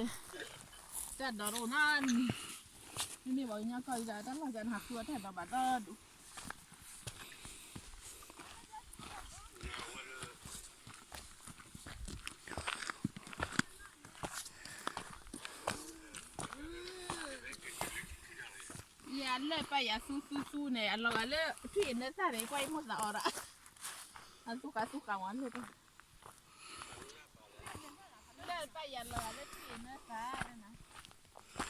တၢ်ဒိးတအိၣ်နီတမံၤ, မ့မ့ၢ်ပှၤကညီကီၢ်အံၤဒီး တၢ်လီၢ်ကနၣ်ဃုအီၣ်တၢ်ဒိးဘၣ်ဒီဒူၣ်. ယလၢၢ်ပာ်ယၤသူသူသူန့ၣ် အလီၤဂာ်လၢထွံၣ်အံၤနၢသၣ်န့ၣ် ကွၢ်ယမိၢ်သးအီၤဒီး အသူၣ်ကးသူၣ်ကးဝဲလၢ လၢၢ်ပာ်ယၤလီၤဂာ်လၢထွံၣ်အံၤနၢသၣ်န့ၣ် ကၠီ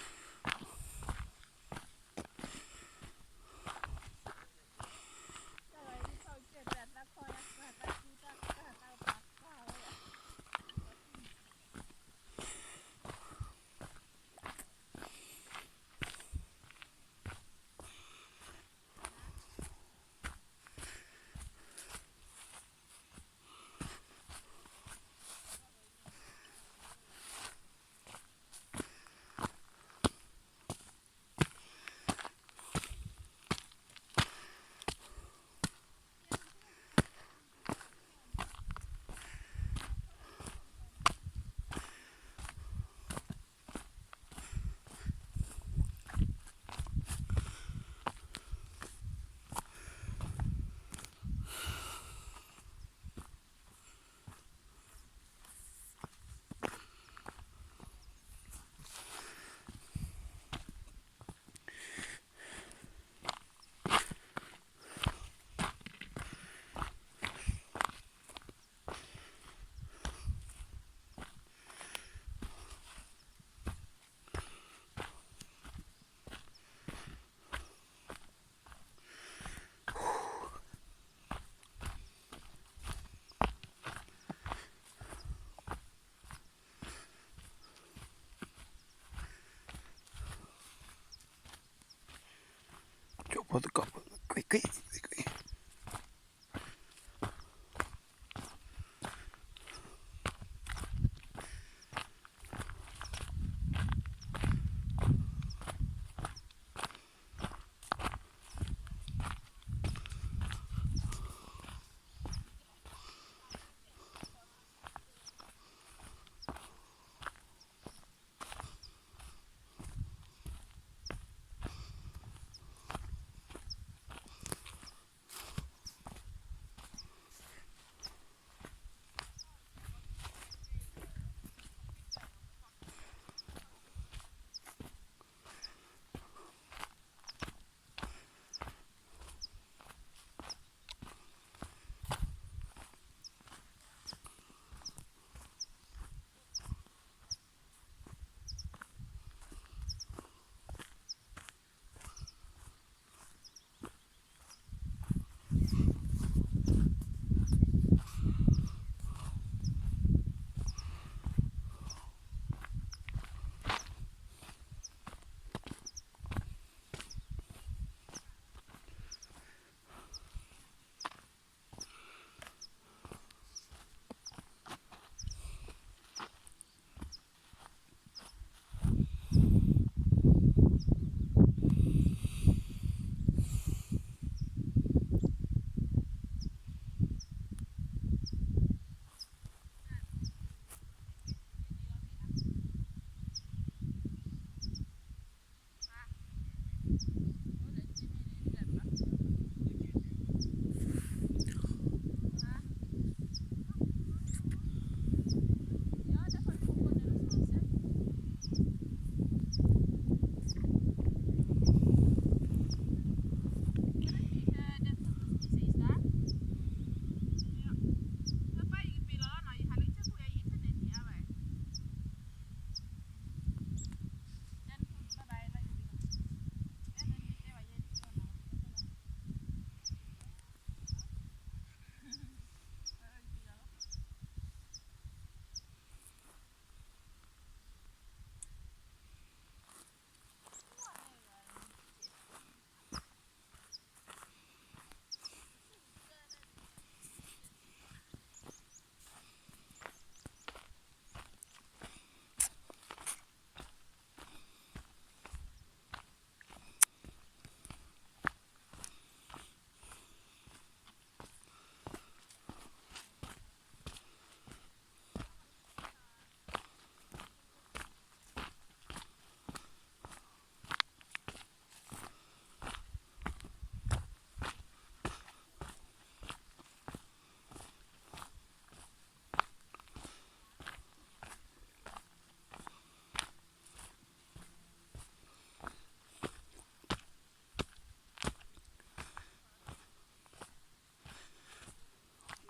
ဖိသကိး ကွ့ၢ်ကွ့ၢ်ကွ့ၢ်ကွ့ၢ်.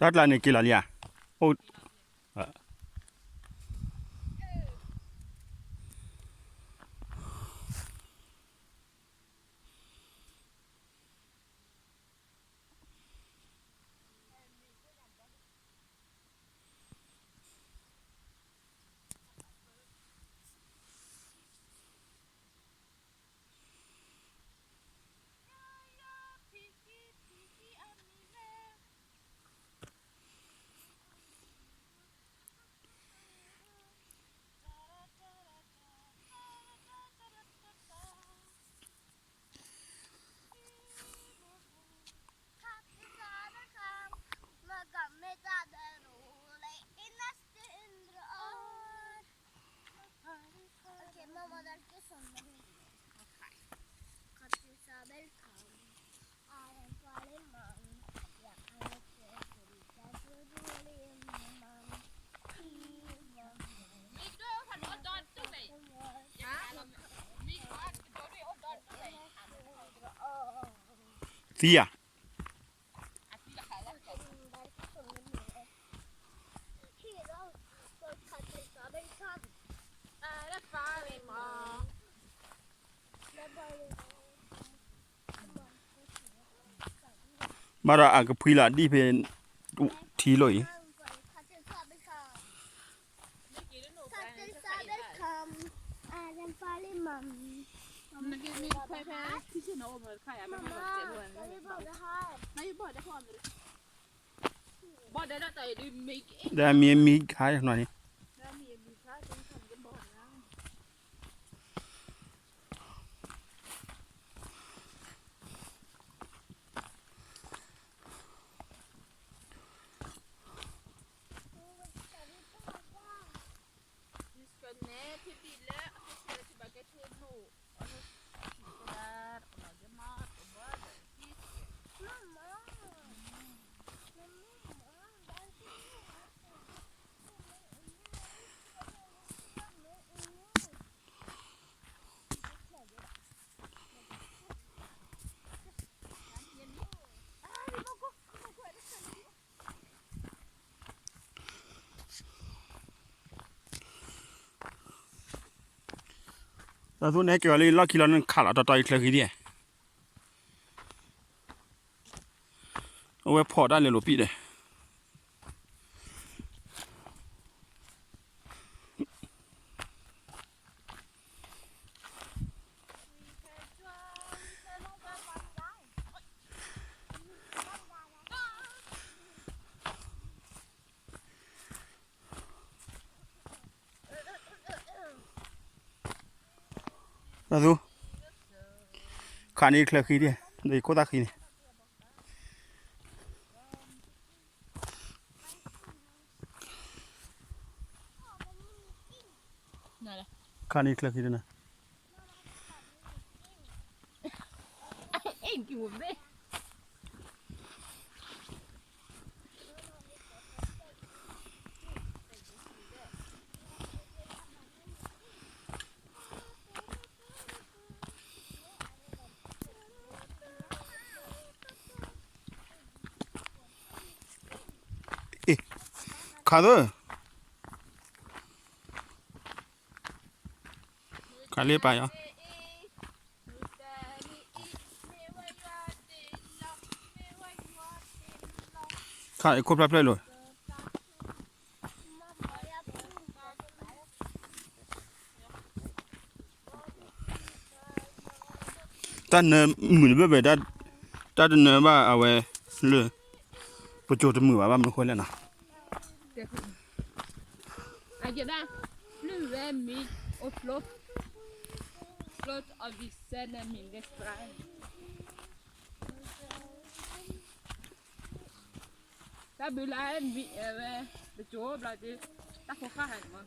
တၢ်ကျါန့ၣ်က့ၤလီၤလံဧါ. အိၣ် သံဧါ. ဘၣ်ဒီးအကဖှံလီၤဒံၣ်ဖဲ ထံလိၣ်အံၤ. ဒီးမ့ၢ်မံခါနီၤန့ၣ်. တၢ်သူန့ၣ်က့ၤဝဲလၢလီၢ်ခံလီၤန့ၣ် ခးလီၤတီတီအံၤချၢဃံဒံး. အဝဲဖီၣ်တၢ်လဲၤလိာ်ပံာ်ဒီး တၢ်သူ ခးန့ၢ်ချၢဃံဒံး ဒီးယခိၣ်သၣ်ဃံန့ၣ် ခါန့ၣ်ချၢဃံတနၤ. ခးသၢ ခးလၢပာ်ယီၤ ခးအခိၣ်ဖျၢၣ်ဖျၢၣ်လိၤ တၢ်နၢမုာ်တဘၣ်ဘၣ်, တၢ်တနၢဘၣ်အဝဲလၢ ပကၠိတမုာ်ဘၣ် ဘၣ်မနုၤဃိလဲၣ်နီၤ. အကဲဒၣ်လွံၢ်ဝဲမံအိၣ်ဖျိ ဖျိအီၤဘံစဲန့ၣ်မံၤလၢ တၢ်ဘုလၢမံဝဲ ပကၠိဘျီဒုး တၢ်ဖိဃၢ်ဟဲန့ၣ်မး